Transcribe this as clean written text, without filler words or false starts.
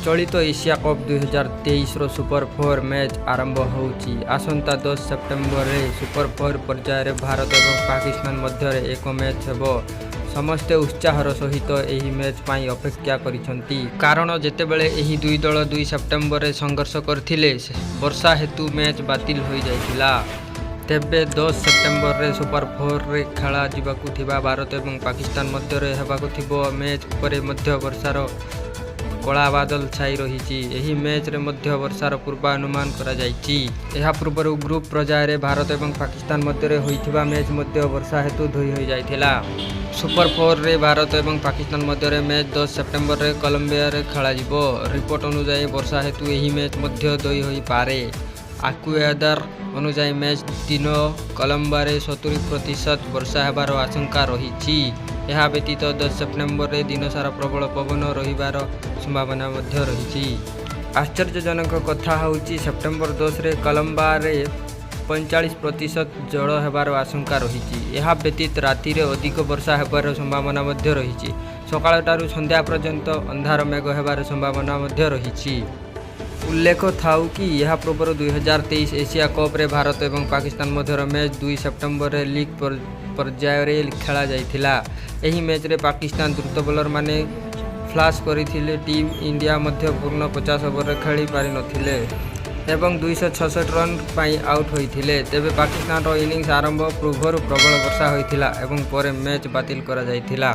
ଚଳିତ Asia cup 2023ର super four match ଆରମ୍ଭ ହେଉଛି। ଆସନ୍ତା 10 ସେପ୍ଟେମ୍ବରରେ ସୁପର ଫୋର୍ ପର୍ଯ୍ୟାୟରେ ଭାରତ ଏବଂ ପାକିସ୍ତାନ ମଧ୍ୟରେ ଏକ ମ୍ୟାଚ୍ ହେବ। ସମସ୍ତେ ଉତ୍ସାହର ସହିତ ଏହି ମ୍ୟାଚ୍ ପାଇଁ ଅପେକ୍ଷା କରିଛନ୍ତି। କାରଣ ଯେତେବେଳେ ଏହି ଦୁଇ ଦଳ 2 ସେପ୍ଟେମ୍ବରରେ ସଂଘର୍ଷ କରିଥିଲେ, ବର୍ଷା ହେତୁ ମ୍ୟାଚ୍ ବାତିଲ ହୋଇଯାଇଥିଲା। ତେବେ 10 ସେପ୍ଟେମ୍ବରରେ ସୁପର ଫୋରରେ ଖେଳାଯିବାକୁ ଥିବା ଭାରତ ଏବଂ ପାକିସ୍ତାନ ମଧ୍ୟରେ ହେବାକୁ ଥିବା ମ୍ୟାଚ୍ ଉପରେ ମଧ୍ୟ ବର୍ଷାର କଳା ବାଦଲ ଛାଇ ରହିଛି। ଏହି ମ୍ୟାଚ୍ରେ ମଧ୍ୟ ବର୍ଷାର ପୂର୍ବାନୁମାନ କରାଯାଇଛି। ଏହା ପୂର୍ବରୁ ଗ୍ରୁପ୍ ପର୍ଯ୍ୟାୟରେ ଭାରତ ଏବଂ ପାକିସ୍ତାନ ମଧ୍ୟରେ ହୋଇଥିବା ମ୍ୟାଚ୍ ମଧ୍ୟ ବର୍ଷା ହେତୁ ଧୋଇ ହୋଇଯାଇଥିଲା। ସୁପର ଫୋରରେ ଭାରତ ଏବଂ ପାକିସ୍ତାନ ମଧ୍ୟରେ ମ୍ୟାଚ୍ 10 ସେପ୍ଟେମ୍ବରରେ କଲମ୍ବୋରେ ଖେଳାଯିବ। ରିପୋର୍ଟ ଅନୁଯାୟୀ, ବର୍ଷା ହେତୁ ଏହି ମ୍ୟାଚ୍ ମଧ୍ୟ ଧୋଇ ହୋଇପାରେ। ଆକ୍ୟୁୱେଦର ଅନୁଯାୟୀ, ମ୍ୟାଚ୍ ଦିନ କଲମ୍ବୋରେ 70% ବର୍ଷା ହେବାର ଆଶଙ୍କା ରହିଛି। ଏହା ବ୍ୟତୀତ 10 ସେପ୍ଟେମ୍ବରରେ ଦିନସାରା ପ୍ରବଳ ପବନ ରହିବାର ସମ୍ଭାବନା ମଧ୍ୟ ରହିଛି। ଆଶ୍ଚର୍ଯ୍ୟଜନକ କଥା ହେଉଛି, ସେପ୍ଟେମ୍ବର 10ରେ କଲମ୍ବୋରେ 45% ଝଡ଼ ହେବାର ଆଶଙ୍କା ରହିଛି। ଏହା ବ୍ୟତୀତ ରାତିରେ ଅଧିକ ବର୍ଷା ହେବାର ସମ୍ଭାବନା ମଧ୍ୟ ରହିଛି। ସକାଳଠାରୁ ସନ୍ଧ୍ୟା ପର୍ଯ୍ୟନ୍ତ ଅନ୍ଧାର ମେଘ ହେବାର ସମ୍ଭାବନା ମଧ୍ୟ ରହିଛି। ଉଲ୍ଲେଖ ଥାଉ କି, ଏହା ପୂର୍ବରୁ 2023 ଏସିଆ କପରେ ଭାରତ ଏବଂ ପାକିସ୍ତାନ ମଧ୍ୟରେ ମ୍ୟାଚ୍ 2 ସେପ୍ଟେମ୍ବରରେ ଲିଗ୍ ପର୍ଯ୍ୟାୟରେ ଖେଳାଯାଇଥିଲା। ଏହି ମ୍ୟାଚ୍ରେ ପାକିସ୍ତାନ ଦ୍ରୁତ ବୋଲରମାନେ ଫ୍ଲାସ୍ କରିଥିଲେ। ଟିମ୍ ଇଣ୍ଡିଆ ମଧ୍ୟ ପୂର୍ଣ୍ଣ 50 ଓଭରରେ ଖେଳି ପାରିନଥିଲେ ଏବଂ 266 ରନ୍ ପାଇଁ ଆଉଟ୍ ହୋଇଥିଲେ। ତେବେ ପାକିସ୍ତାନର ଇନିଂସ ଆରମ୍ଭ ପୂର୍ବରୁ ପ୍ରବଳ ବର୍ଷା ହୋଇଥିଲା ଏବଂ ପରେ ମ୍ୟାଚ୍ ବାତିଲ କରାଯାଇଥିଲା।